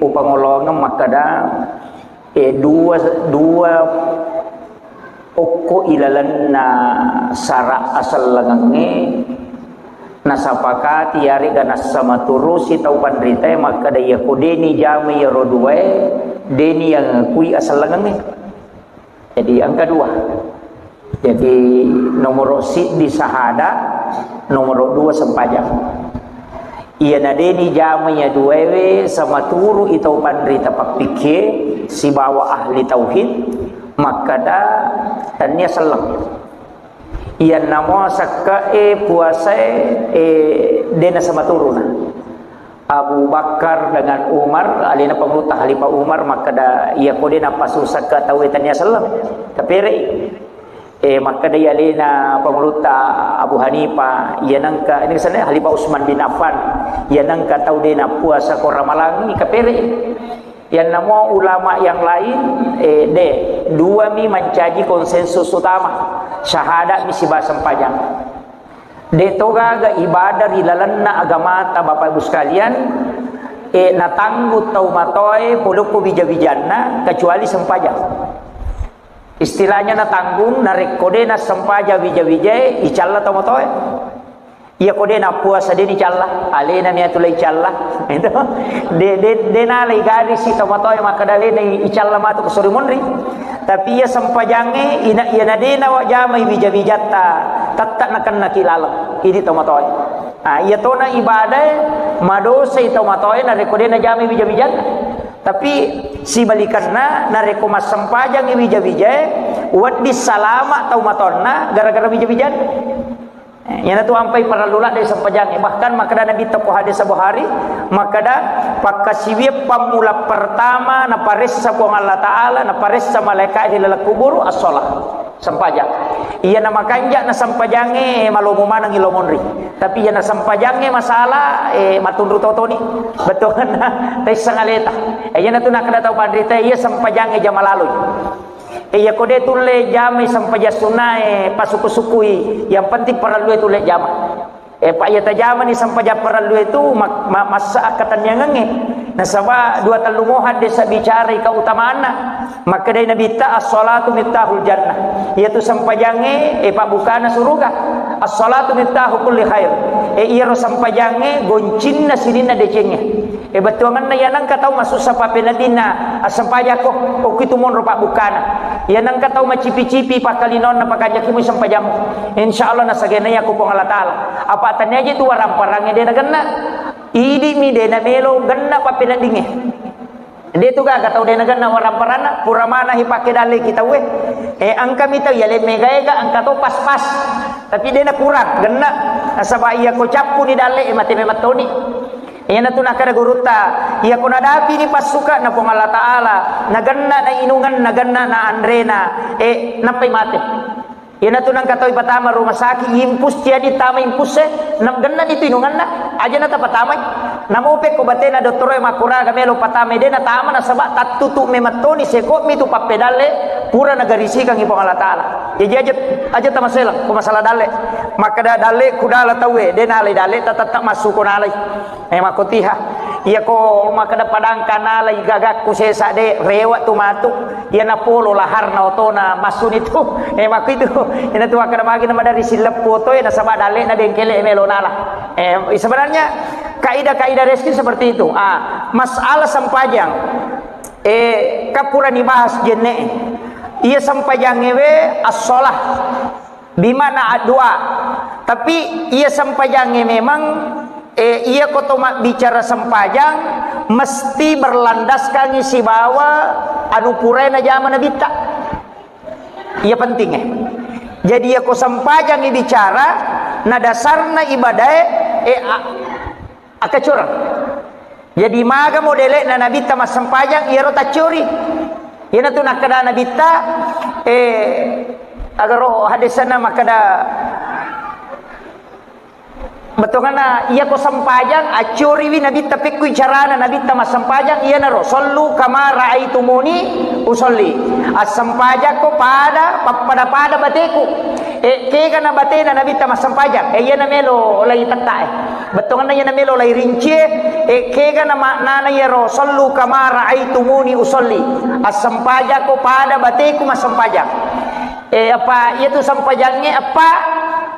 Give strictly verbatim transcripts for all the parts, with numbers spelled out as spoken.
Upangolongeng makkeda, eh, dua, dua okko ilalenna sara asellengengnge nasapakati yarega nassamaturusi tau panritae makkeda, iyako deni jamai iyaro duae, deni yang akui asellengengnge. Jadi engka dua. Jadi nomoro siddi sahada, nomoro dua sempajang. Iyana deni jama iya duaewe samaturu i tau panrita pappikkie sibawa ahli tauhid makkeda, tennia selleng. Iyanna mua sekke'e puasae, eh, dena samaturuna. Abu Bakar dengan Umar, alena pangulutta Khalifah Umar makkeda, iyako de napasusakke tauwe tennia selleng, kaperei. Eh, makkeda alena pangulutta Abu Hanifah, iya nengka, ini sana Khalifah Utsman bin Affan, iya nengka tau de napuasa ko Ramalang ini kaperei. Yang namo ulama yang lain, eh, de, dua mi mancaji konsensus utama, syahadat mi siba sempajang. De to gaga ibadah ri lalenna agamata, Bapak Ibu sekalian, eh, natanggung tau matoe poloppo bija-bijanna, kecuali sempajang. Istilahnya natanggung, narekko de nassempajang bija-bijae, icalla tau matoe. Iyako de nappuasa de nicalla, alena mi atu lai calla. Itu. De, de, de nalai gadisi tau matoe makkeda alena icalla matu ko sori monri. Tapi iya sempajangnge, ina, iyana de nawajamai bija-bijatta, tette nakennaki laleng. Idi tau matoe. Ah, iya tona ibadae, madosai tau matoe narekko de najamai bija-bijanna. Tapi sibalikanna, narekko massempajangi bija-bijae, wedding salama tau matonna gara-gara bija-bijanna. Eh, iyanatu ampai parellu ladde sempajangnge. Bahkan makkeda Nabitta ko hadis Bukhari, makkeda, pakkasiwiang pammula pertama naparessa Puang Allah Ta'ala, naparessa malaika ri laleng kuburu, as-shalah, sempajang. Iyana makanja na sempajangnge malomo manengngi lo monri. Tapi iyana sempajangnge masalah, eh, matunru totoni. Betul kan? Taisseng aleta. Eh, iyanatu nakkeda tau panrita, iya sempajangnge jama laloi. Eh, iyako de tulle jamai sempajang sunnae, pasuku-sukui, yang penting parellue tulle jama. Eh, pa iya tajamani sempajang parellue tu, mak-, ma-, massa akkatenniangengnge. Nasaba dua tellu mo hadis bicarai keutamaanna. Makkedai Nabitta, "As-shalatu miftahul jannah." Iyatu sempajangnge, eh, pabbukana suruga. "As-shalatu miftahu kulli khair." Eh, iyaro sempajangnge goncinna sininna decengnge. Eh, bettuangenna iya nengka tau masussa pappeneddinna assempajakko, okkitu monro pabbukkana. Iya nengka tau macipi-cipi pakkalinonna pakanjaki mui sempajammu. Insya Allah nasagenai akko Puang Allah Ta'ala. Apa tania je tu waramparangnge de nagenna. Idi mi de namelo genna pappeneddingnge. De tu gaga tau de nagenna waramparanna, pura manahi pakke dalle ki tauwe. Eh, engka mi tau yale mega-ega, engka to pas-pas. Tapi de nakurang, genna. Nasaba iya ko cappuni dalle, eh, mate memettoni. Iyanatu nakkeda gurutta, iyako nadapini passukanna Puang Allah Ta'ala, nagenna na inungenna, nagenna na anrena, eh, nappai mate. Iyanatu nengka tau ipatama rumah sakit, impus tiadi tama impus e, na-, genna itu inungenna, aja natapatamai. Namo pekko batena dottoroe makkuraga melo patamai, de natama nasaba tattutu memettoni, sekomi tu pappedalle, pura nagarisikangi Puang Allah Ta'ala. Jaji aja, aja tamaselang ko masalah dalle. Makkeda dalle kudala tauwe, de nalai dalle, ta-, tetap massuko nalai. Eh, makkotiha. Iyako makkeda padangka nalai gagakku sesa de, rewa tu matu. Iya napolo laharna otona massuni tu. Eh, makkuitu. Ina tu makkeda magi na madari silleppu otoe, nasaba dalle na bengkele melo nala. Eh, sebenarnya kaidah-kaidah rezeki seperti itu. Ah, masalah sempajang. Eh, kapurani bahas jenne. Iya sempajangnge we as-shalah. Bimana addu'a. Tapi iya sempajangnge memang, eh, iya ko to mabbicara sempajang mesti berlandaskangi sibawa anu purae najama Nabitta. Iya penting, eh. Jadi iya ko sempajangngi bicara na dasarna ibadae, eh, a-, Akkacorang. Jadi maga modele'na Nabitta massempajang, iyaro taccori. Iyanatu nakkeda Nabitta, eh, agaro hadisana makkeda, bettuanna, iyako sempajang, accoriwi Nabitta, pekkui carana Nabitta massempajang, iyanaro, "Shallu kama ra'aitumuni usalli." Assempajakko pada, pappada-pada bateku. Eh, kegana batena Nabitta massempajang, eh, iyana melo lai tettae. Bettuanna iya namelo lai rincie, e, kega na maknana iyaro, "Sallu kama ra'aitumuni usalli." Assempajakko pada bateku massempajang. E, apa iyatu sempajangnge, apa?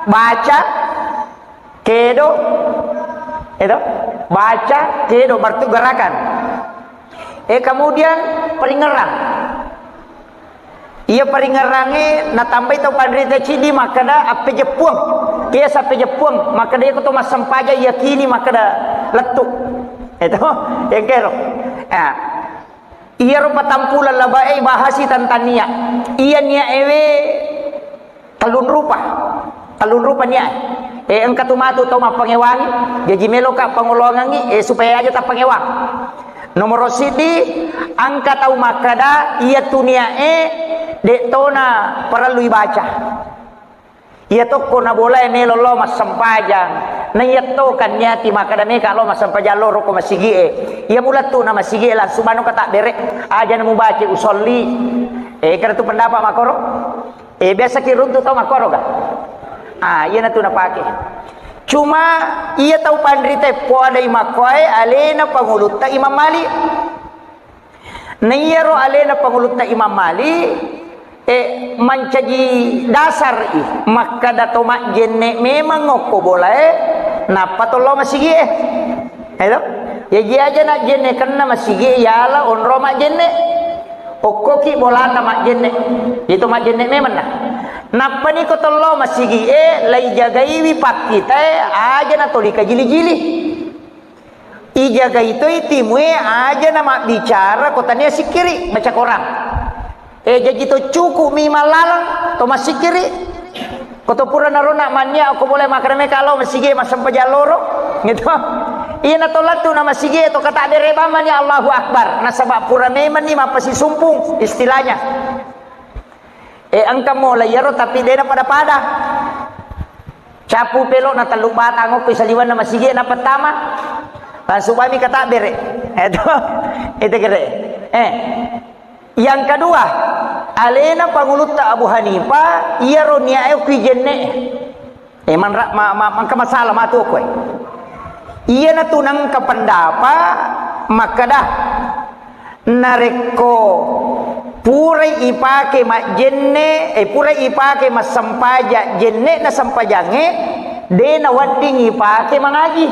Baca, kedo, itu, baca, kedo, berarti gerakan. E, kemudian peringerang. Iya peringerangnge natambai tau panrita ciddi makkeda appejeppuang. Kiasa appejeppuang, makkeda iyako to massempajang yakini makkeda lettu. Itu, engkero. Ah. Iyaro patampulang labae bahasi tentang niat. Iya niat ewe tellung rupa. Tellung rupa niat. E, engka tu matu tau mappangewangi, jaji meloka pangoloangengngi, e, supaya aja tappangewang. Nomoro siddi, engka tau makkeda, iya tu niat e, de tona parellu ibaca. Iya tokko na bolae melo lao massempajang. Na iya to kan niati makkeda meka lao massempajang loro ko masigi e. Iya mulettu na masigi e langsung mano ka tabbere. Aja na mubaca usolli. E, kada tu pendapat makoro. Eh, biasa ki runtu tau makkoro ga? Ah, iya natu napake. Cuma iya tau panrita e poadai makkoe alena pangulutta Imam Malik. Na iyaro alena pangulutta Imam Malik, eh, mancaji dasar i makkada to majjenne memang okko bolae, nappa to lao masigi e. Edo? Jaji aja najjenne kenna masigi e, yala onro majjenne. Okkoki bolata majjenne. Itu majjenne memenna. Nappani ko tello masigi e, lai jagaiwi pakkitae, aja na toli kajili-jili. Ijagai toi timue, aja na mabbicara ko tania sikkiri, baca Quran. Eh, jaji to cukup mi mallalang, to massikkiri. Ko to pura narona mannia, ko boleh makkeda meka lao masigi e massempajang loro. Gitu. Iya na to lettu na masigi e to kata bere bamani Allahu Akbar. Nasaba pura memenni mappasisumpung istilahnya. Eh, engka mo la iyaro tapi dena pada-pada. Capu pelo na tellu batang okko saliwanna masigi e na pertama. Langsung bami kata bere. Itu, itu kere. Eh. Yang kedua, alena pangulutta Abu Hanifah, iyaro niae okki jenne. Eh, manra-, ma-, ma-, mangka masalah matu okkoe. Iyanatu nangka pendapat makkada, narekko purai ipake majjenne, eh, purai ipake massempaja jenne na sempajangnge, de nawedding ipake mangaji.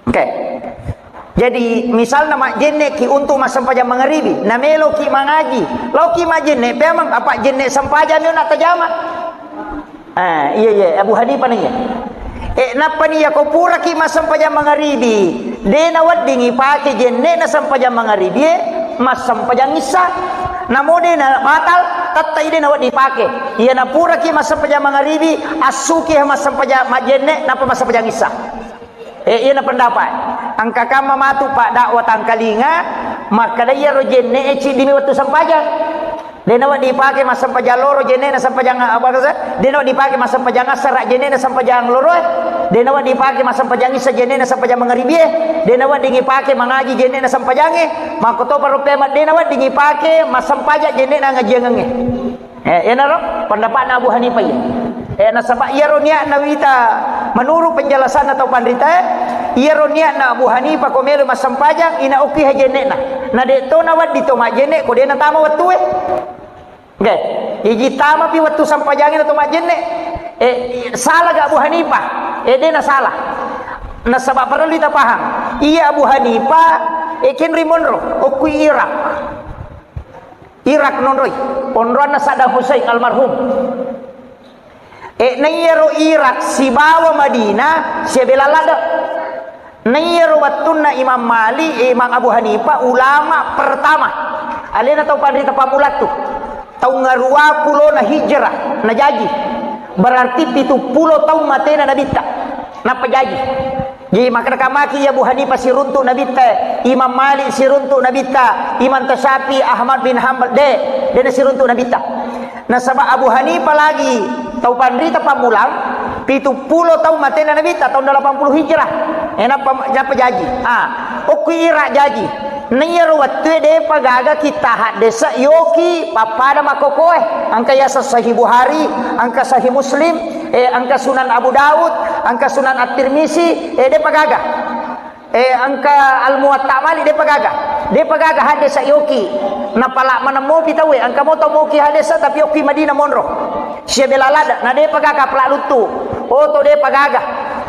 Oke. Jadi, misalna majjenne ki untuk massempajang mangaribi, na melo ki mangaji, lao ki majjenne, peamang apa jenne sempajang mi na tajama. Ah, iya, iya, Abu Hanifah na iya. Eh, nappa ni yako pura ki massempajang mangaribi, de na wedding ipake jenne na sempajang mangaribi, eh, massempajang issa. Namo de na batal, tetta ide na wedding ipake. Iya na pura ki massempajang mangaribi, assuki massempajang majjenne, nappa massempajang issa. Eh, iyana pendapat. Engka kamma matu pak dakwah tangkalinga, makkada iyaro jenne e ciddimi wettu sempajang. De nawedding ipake massempajang loro jenne na sempajang apa kasa? De nawedding ipake massempajang assara jenne na sempajang loro e. De nawedding ipake massempajang issa jenne na sempajang mangaribi e. De nawedding ipake mangaji jenne na sempajang e. Makko to paro pema de nawedding ipake massempajang jenne na ngajiangengnge. Eh, iyanaro pendapatna Abu Hanifah iya. Eh, nasaba iyaro niatna wita, menurut penjelasanna tau panrita, eh, iyaro niatna Abu Hanifah ko melo massempajang, ina okki hajennena. Na de to na wedding to majjenne, ko de na tama wettu e. Oke. Iji tama pi wettu sempajangi na to majjenne. Eh, salah ga Abu Hanifah? Eh, de na salah. Nasaba parellu ita paham. Iya Abu Hanifah, eh, kenri monro, okki Irak. Irak nonroi, onroanna Saddam Hussein almarhum. E, naiyaro Irak sibawa Madinah siabela ladde. Naiyaro wettunna Imam Malik, e, Imam Abu Hanifah, ulama pertama. Alena tau panrita pammulattu. Taung ngarua pulona hijrah najaji. Berarti pitu pulo taung matena nabitta. Nappa jaji. Jadi, makkeda kamaki iya Abu Hanifah siruntu nabitta, Imam Malik siruntu nabitta, Imam Tasyafi, Ahmad bin Hanbal, de, de na siruntu nabitta. Nasaba Abu Hanifah lagi tau panrita pammulang, pitu pulo tau matena nabitta, tahun delapan puluh Hijrah. Eh, nappa, nappa jaji. Ah, okki Irak jaji. Naiyaro wettue depa gaga kitta haddese yoki pappada makkokoe. Engka yaseng Sahih Bukhari, engka Sahih Muslim, eh, engka Sunan Abu Daud, Engka Sunan At-Tirmizi, eh, de'pa gaga. Eh, engka Al-Muwatta Malik, de'pa gaga. De'pa gaga haddesa yoki. Napala maneng mopi tauwe, engka mo tau moki haddesa tapi okki Madinah monro. Sia bela lada, na de'pa gaga pala luttu. Oto de'pa gaga.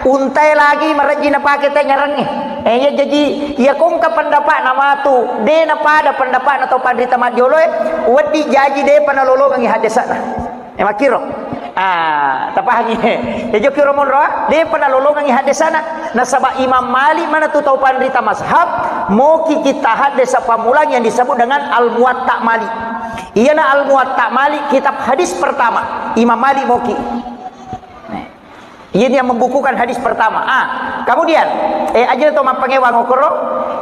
Untae lagi marejji napake te nyarangnge. Eh, iya jaji, iya kongka pendapa'na matu, de' napada pendapa'na tau panrita majjoloe, wedding jaji de'pa nalolongengi haddesa'na. Eh, makkiro. Ah, tapahangi. Eh, jokiro monro, ah? De'pa nalolongengi haddesana. Nasaba Imam Malik manatu tau panrita mazhab, moki kitta haddesa pammulang yang disebut dengan Al-Muwatta Malik. Iyana Al-Muwatta Malik kitab hadis pertama. Imam Malik moki. Ini yang membukukan hadis pertama. Ah, kemudian, eh, aja to mappangewang okoro.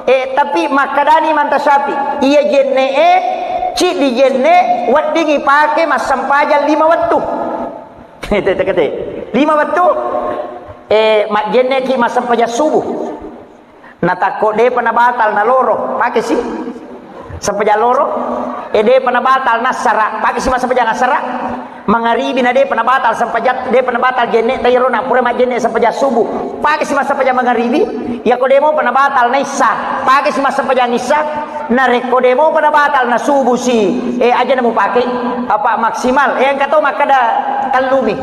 Eh, tapi makkadani Imam Syafi'i, iya jenne'e, ciddi jenne, weddingi pake massempajang lima wettu. Tete-tete. Lima wettu, eh, majjenneki massempajang subuh. Natakko de'pa nabatal naloro, pake si sempajang loro. Eh, de'pa nabatal nassara, pake si massempajang assara. Mangaribi na de'pa nabatal sempajang, de'pa nabatal jenne, tairo na pura majjenne sempajang subuh, pake si massempajang mangaribi. Yako de'mo pa nabatal naissa, pake si massempajang issa. Narekko de'mo pa nabatal na subuh si, eh, aja namu pake apa maksimal. Eh, engka to makkada tellumi.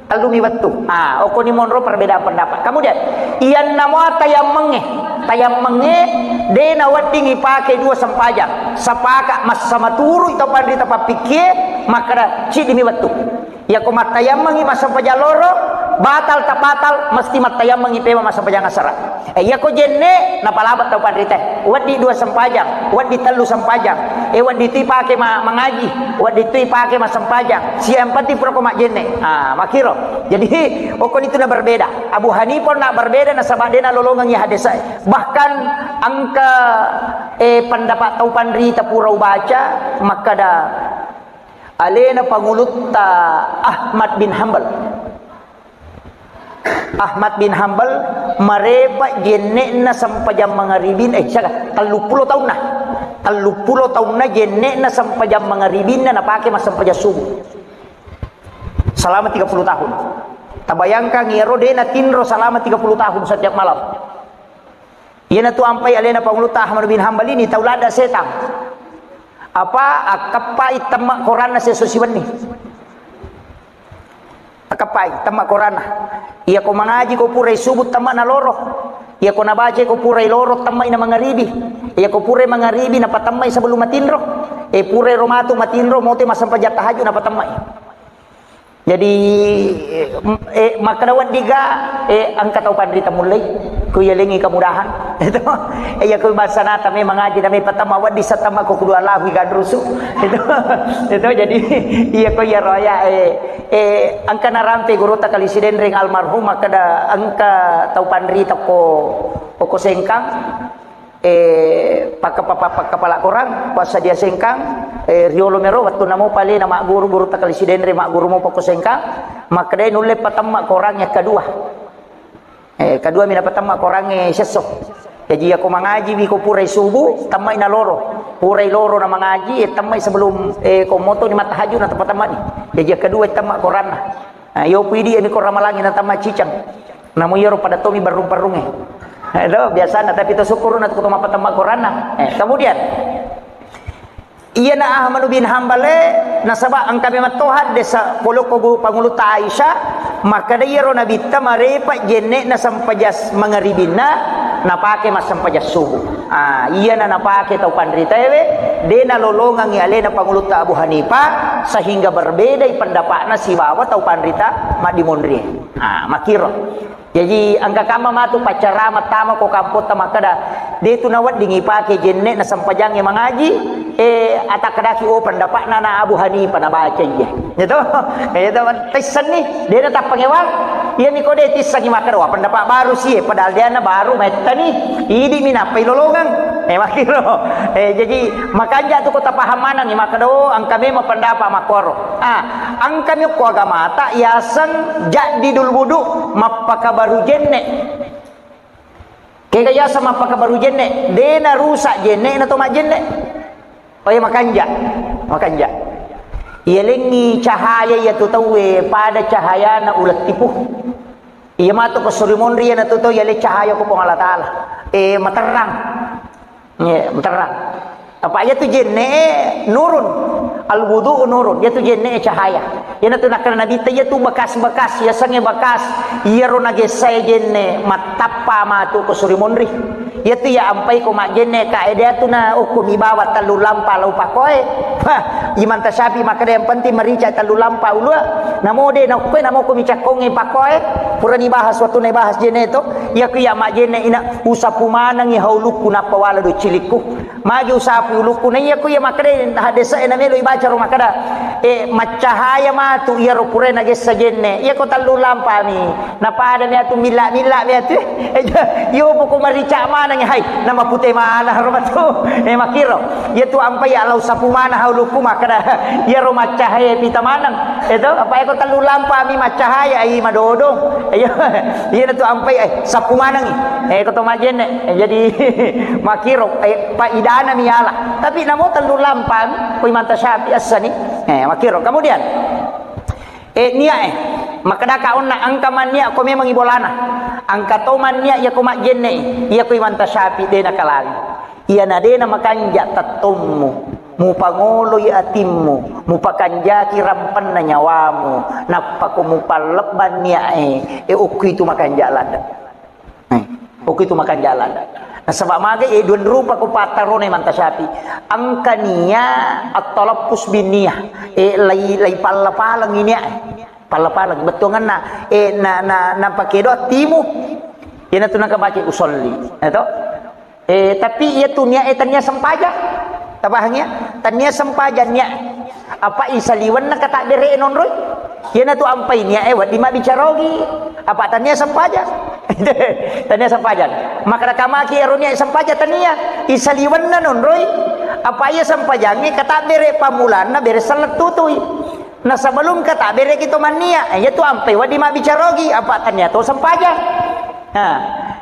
Tellumi wettu. Ah, okkoni monro perbedaan pendapat. Kemudian, iyanna mua tayammengnge. Tayammengnge, de' nawedding ipake dua sempajang. Sepakat massa maturu tau panrita pappikkie, makkada ciddimi wettu. Yako mattayammengi massempajang loro, batal tak batal, mesti mattayammengi pema massempajang asara. Eh, iyako jenne, napalaba tau panrita. Weddi dua sempajang, weddi tellu sempajang, eh, weddi tu ipake ma-, mangaji, weddi tu ipake massempajang. Sia yang penting purako majjenne. Ah, makkiro. Jadi, okkoni tu na berbeda. Abu Hanifah na berbeda nasaba de' nalolongengi haddesa. Bahkan engka, eh, pendapat tau panrita pura ubaca, makkada alena pangulutta Ahmad bin Hambal. Ahmad bin Hambal marepa jenne'na sempajang mangaribin, eh, siaga? Telluppulo taunna. Telluppulo taunna jenne'na sempajang mangaribinna napake massempajang subuh. Selama tiga puluh tahun. Tabayangkan iyaro de' natinro selama tiga puluh tahun setiap malam. Iyanatu ampai alena pangulutta Ahmad bin Hambal ini tau ladda setang. Apa akkeppai temma koranna seso siwenni. Akkeppai temma koranna. Iyako mangaji ko purai subuh temma naloro. Iyako nabaca ko purai loro temma ina mangaribi. Iyako purai mangaribi napatemmai sebelum matinro. Eh, purai ro matu matinro mote massempajang tahajud napatemmai. Jadi, eh, makkeda weddiga, eh, engka tau panrita mullei, ku yalengi kemudahan. Itu, eh, iya ku bangsana tame mangaji, name patama weddi satama ko kudu Allahu igadrusu. Itu, itu jadi, iya ko iya roya, eh, eh, engka narampe gurutta Kali Sidenreng almarhum makkeda engka tau panrita ko, ko Sengkang. Eh, pakka-, pakka-, pakkapala korang, passadia Sengkang, eh, riolo mero wettunna mopa alena magguru, gurutta Kali Sidenreng magguru mopa ko Sengkang, makkedai nulle patemma korang yang kedua. Eh, kedua mina patemma korang, eh, sesso. Jaji, yako mangaji wi ko purai subuh, temmai na loro. Purai loro na mangaji, eh, temmai sebelum, eh, ko moto ni mattahajud na temma ni. Jaji, yang kedua temma koranna. Nah, yo pui di, ini ko ramalangi na temma cicang. Namu iyaro pada tomi barrung-parrungnge. Eh, do, biasana, tapi to syukur na to mappatemma koranna. Eh, kemudian, iyana Ahmad bin Hambal, eh, nasaba engka memang to haddesa polokko bu-, pangulutta Aisyah, makkeda iyaro Nabitta marepa jenne'na sempajas mangaribinna, napake massempajas subuh. Ah, iyana napake tau panritaewe, de nalolongangi alena pangulutta Abu Hanifah, sehingga berbedai pendapatna sibawa tau panrita maddimonrie. Ah, makkiro. Jaji, engka kamma matu paccarama tama ko kampotta makkeda, de tu nawedding ipake jenne'na sempajangnge mangaji, eh, atakkedaki, oh, pendapatna na Abu Hanifah nabaca iya. Gitu? Gitu, taissenni, de natappangewang. Iyami ko de tissengi makkeda, wah, pendapat baru sie, padahal deanna baru maettani, idimi nappai lolongang. Eh, makkiro. Eh, jaji, makanja tu ko tapaham manengi makkeda, oh, engka memang pendapat makkoro. Ah, engkami okko agamata yaseng jaddidul wudu, mappakabaru jenne. Kega yaseng mappakabaru jenne, de narusak jenne na to majjenne. Oh iya, makanja. Makanja. Iyalengi cahaya iya tu tauwe pada cahayana ulettipu. Iya matu ko suri monri, iyanatu to yale cahaya ko Puang Allah Taala. Eh, materrang. Iya, materrang. Apa iyatu jenne nurun. Al wudu nurun. Iyatu jenne cahaya. Iyanatu nakkeda Nabitta, iyatu bekas-bekas, yasengnge bekas. Iyaro nagessae jenne mattappa matu ko suri monri. Iyatu iya ampai ko majjenne ka, ede atu na okko mi bawa tellu lampa lao pakoe. Hah, Imanta Syafi'i makkeda yang penting marica tellu lampa ulua. Namo de na okkoe, namo ko mi cakkongnge pakoe. Purani bahas, wattunna bahas jenne to. Iyaku iya majjenne ina usapu manengngi haulukku nappa wala do cilikku. Magi usapu ulukku, na iyaku iya makkeda hadese e namelo ibaca ro makkeda, eh, maccahaya matu iyaro purae nagessa jenne. Iyako tellu lampa mi. Napada mi atu milla-milla mi atu. Eh, iya, iyo poko marica maneng, hai, nama pute mana ro matu. Eh, makiro. Iya tu ampai ya lau sapu mana haulukku makkeda. Iyaro maccahaya pita maneng. Itu apa eko tellu lampa mi maccahaya, ai madodo. Iya, iya tu ampai, eh, sapu maneng. Eh, ko to majjenne. Eh, jadi makiro, eh, paidana mi ala. Tapi namo tellu lampa mi, ko Imanta Syafi'i assani. Eh, makiro. Kemudian, Eh, nia e. Makkedaka onna engka mannia ko memang ibolana. Engka to mannia iya ko majjenne i. Iya ko Imanta Syafi'i de nakalangi. Iyana de namakanja tettommu. Mupangoloi atimmu. Mupakanjaki rampenna nyawamu. Nappa ko mupallebbang nia e. E, okku itu makanja ladde. Eh, okko itu makanja ladde. Nasaba maga, eh, dua rupa ko pattarona Imanta Syafi'i. Engka nia at-talaffuz bin niyah. Eh, lai, lai palla-paleng ini, eh. Palla-paleng. Bettuanganna, eh, na, na, na pake doa timu. Iyana tu naka baca usolli. Eh, to? Eh, tapi iya tu nia, eh, tania sempajang. Tapahangi ya? Tania sempajang nia. Apa isaliwenna katabbere nonroi? Iyana tu ampai nia e wedding mabbicara ogi. Apa tania sempajang? Tania sempajang. Maka kamaki ero nia sempajang tania. Isaliwenna nonroi. Apa iya sempajangnge katabbere pammulanna bere sellettutui. Nah, sebelum katabbere kita mania, iya tu ampai wedding mabbicara ogi. Apa tania to sempajang? Ha.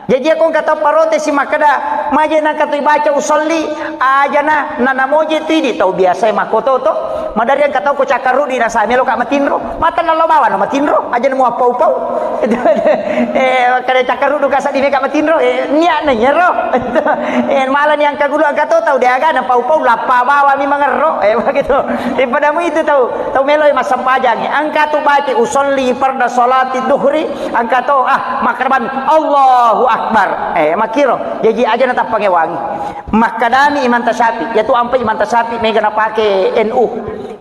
Jaji, ako engka tau parotesi makkeda, maje nangka tu ibaca usolli, ajana, na namoje tu idi tau biasa makkoto to. Madari engka tau ko cakkarudi nasa meloka matinro, mata nallo bawano matinro, ajana muappau-pau. Eh, kada cakkarudu kasa di meka matinro, eh, niat na nyero. Eh, malah ni engka gulu engka to tau de aga na pau-pau lappa bawa mi mangerro. Eh, begitu. Eh, padamu itu tau, tau melo massempajang. Engka tu baca usolli farda salati duhri, Engka to, ah, makkarabami, Allahu Akbar. Eh, makkiro. Jaji aja natappangewangi. Makkadami Imam Tasyafi. Yatu ampai Imam Tasyafi mega napake N U.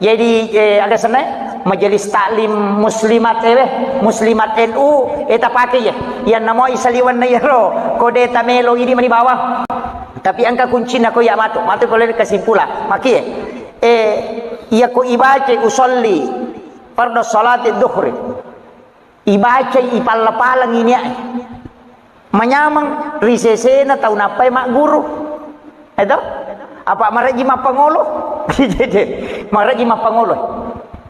Jadi, eh, aga senna, Majelis Taklim Muslimat, eh, weh, Muslimat N U, eh, tapake ya. Yang namoi saliwan na yero. Kode tamelo idi mani bawang. Tapi engka kuncina ko ya matu. Matu ko lele kesimpulan. Maki, eh, iya ko ibaca usolli fardu salati duhri. Ibacai, ipalla-pallang iniae. Manyameng ri sesena tau nappai magguru. Eto? Apa marejji mappangolo? Marejji mappangolo.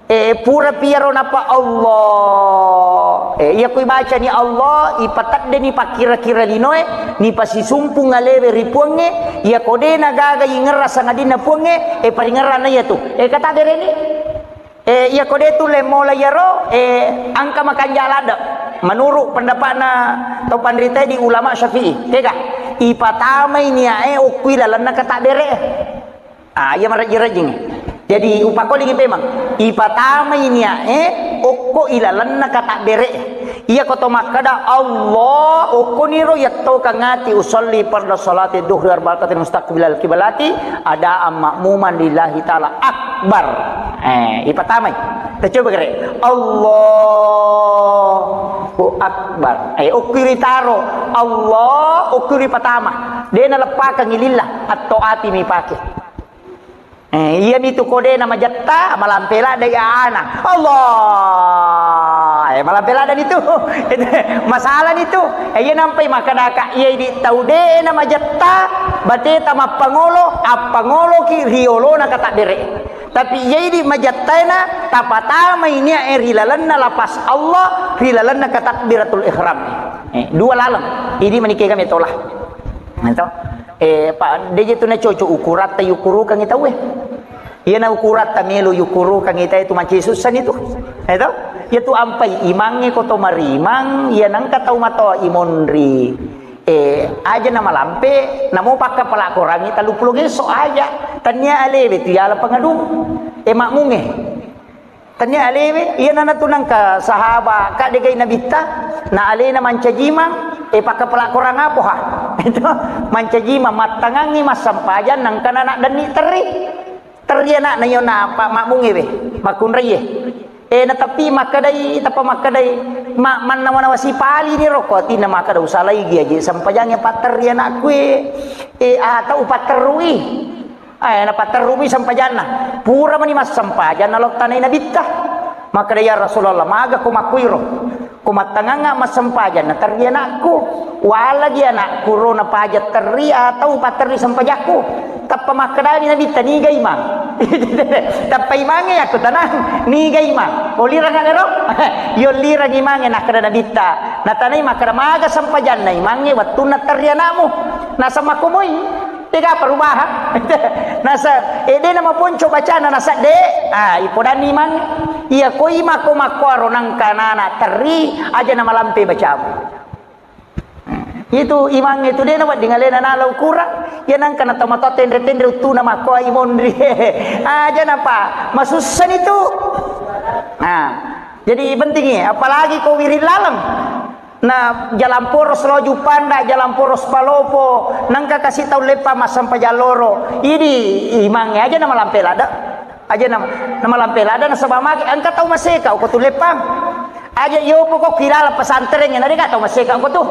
Eh, pura piaro nappa Allah. Eh, iya kui bacani Allah, ipateddeni pakkira-kira linoe, nipasisumpung alewe ri puangnge, iya kodena gaga ingerra sangadinna puangnge, eh, paringerranna iya tu. Eh, kata dereni? Eh, iya ko de tulle mola iyaro, eh, engka makanja ladde. Menurut pendapatna to panrita di ulama Syafi'i, kega? Ipatamai niae okko ilalenna katabbere. Ah, iya marejjing-rejjing. Jadi, upakolingi pemang. Ipatamai niae okko ilalenna katabbere. Iya ko to makkeda, Allah, okkoniro yattokang ati usolli farda salati duhri arba rakaatin mustaqbilal kiblati, adaan ma'muman lillahi ta'ala akbar. Eh, ipatamai. Tacoba gere. Allahu akbar. Eh, okkiri taro. Allah, okkiri patama. De naleppakang ilillah. Atto ati mi pake. Eh, iya mitu kode na majetta, malampe ladde iya ana. Allah. Eh, malampe ladde nitu. Masalah nitu. Eh, iya nampai makkedaka, iya idi tau de na majetta, bateta mappangolo, appangoloki riolona katabbere. Tapi iya idi majettaena, tapatamai niae ri lalenna lapas Allah, ri lalenna katakbiratul ihram. Eh, dua laleng. Idi manike kami tola. Nah, to. Eh, pa, de je tu na cocok ukuratta yukurukangi tauwe. Iyana ukuratta melo yukurukangi tau tu maci sussani tu. Eh, to? Iyatu ampai imangnge ko to marimang, iya nengka tau matoa imonri. Eh, aja na malampe, namo pakkapala korangngi telluppulo geso aja. Tania alewe tu yala pangadu. Eh, makmunge. Tania alewe, iya nana tu nengka sahaba, kak degai nabitta, na alena mancajimang, eh, pakkapala korang apoha. Itu, mancajimang, mattangangngi, massampajang, nengka nana denni terri. Terri ana'na iyo na pa-, makmungewe, makkunraie. Eh, nateppi makkedai, tappa makkedai, ma-, mannawa-nawa sipali ni rokko, atinna makkeda usalaigi aje sempajangnge patterri anakku e. Eh, atau upatterrui. Eh, napatterrumi sempajanna. Pura mani massempajanna lo tanai nabitta. Makkeda, "Ya Rasulullah, maga ko makkuiro?" Ko mattangangnga massempajang, naterri anakku. Walagi anakku ro napaja terri atau paterri sempajakku. Tappa makkedani Nabitta, "Niga imang?" Tappa imangnge yakko tanang, "Niga imang? Olirang anero?" Yollirang imangnge, nakkeda Nabitta. Natanai makkeda, "Maga sempajanna imangnge wettunna terri anakmu?" Nasa makkomoi. Tega perubahan. Nasa, eh, de na maponco bacana, nasa de. Ah, ipodanni imang. Iya koi mako makkoaro nangka nana terri, aja na malampe bacamu. Itu imang itu de na wedding alena nala ukurang. Ya nangka na tau matoa tenre-tenre uttuna makkoa imonri. Aja napa masussani tu. Nah, jadi penting ya, apalagi ko wiring laleng. Na jalan poros lo Juppanda, jalan poros Palopo, nangka kasi tau leppa massempajang loro. Idi imangnge aja na malampe ladde. Aja na, na malampe ladde nasaba magi engka tau maseka ko tu leppang. Aja yopo ko kilala pesantren na deka tau maseka ko tu.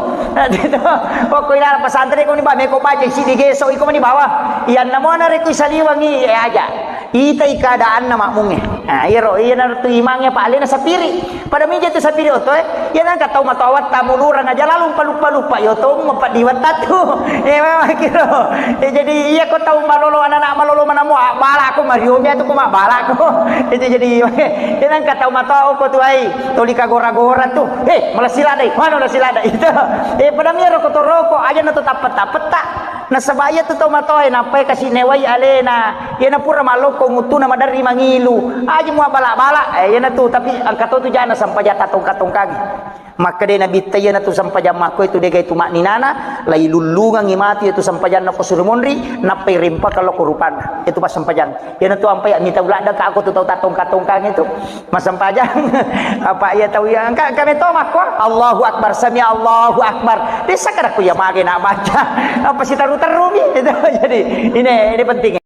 Ko kilala pesantren ko ni ba meko baca isi di geso iko mani bawa. Iyanna mona reko isaliwangi, eh, aja. Itai keadaanna makmungnge. Nah, iyaro, iyanaro tu imangnge pa alena sapiri. Pada mija tu sapiri oto, eh. Iya nangka tau matoa watta mulurang aja lalu paluppa-luppa, iya oto mapeddi watta tu. Eh, memang kiro. Eh, jadi iya ko tau malolo, anak-anak malolo manamo, ah, bala ko mario mi atu ko mabbala ko. Itu jadi, iya nangka tau matoa ko tu ai, toli kagora-gora tu. Eh, malasi ladai, mana malasi ladai itu. Eh, pada miro ko toroko, aja na tu tappetta-petta. Nasaba iya tu tau matoa e, nappai kasi newai alena. Iyana pura mallokko nguttuna maderri mangilu. Aja mua bala-bala. Eh, iyana tu, tapi engka to tu jana sempajang tatongka-tongkangi. Makkeda Nabitta iyana tu sempajang makko itu degai tu makninana, lai lullungangi matu iya tu sempajanna ko suri monri, nappai rempakang lokko rupanna. Itu pas sempajang. Iyana tu ampai mita uladda ka ko tu tau tatongka-tongkangi tu. Massempajang. Apa iya tau iya engka, engka meto makko, Allahu Akbar, sami Allahu Akbar. Desa kada ku iya mage na baca. Apa sitaru-terumi itu. Jadi, ini, ini penting.